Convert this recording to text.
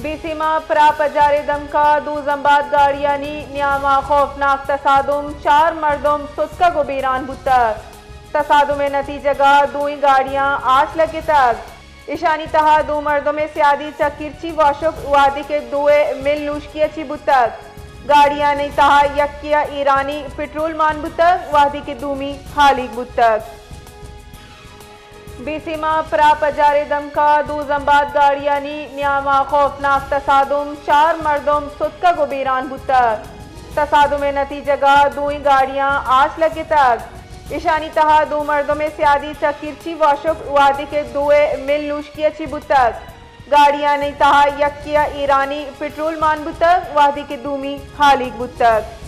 بیسیما پرا پجارے دمکا دو زمباد گاڑیانی نیاما خوفناک تصادم، چار مردم ستکگ و بیران بوتگ۔ تصادم ء نتیجگا دوئیں گاڑیاں آس لگتگ۔ ایشانی تہا دو مردم سیادی چہ کرچی واشک وہدے کہ دوئے مل نوشکی چی بوتگ۔ گاڑیانی تہا یکے ایرانی پٹرول مان بوتگ، وہدے کہ دومی ہالیگ بوتگ۔ بیسیما پرا پجارے دمکا دو زمباد گاڑیانی نیاما خوفناک تصادم، چار مردم ستکگ و بیران بوتگ۔ تصادم نتیجگا دوئیں گاڑیاں آس لگتگ۔ ایشانی تہا دو مردم سیادی چہ کرچی واشک وہدے کہ دوئے مل نوشکی چی بوتگ۔ گاڑیانی تہا یکے ایرانی پٹرول مان بوتگ، وہدے کہ دومی ہالیگ بوتگ۔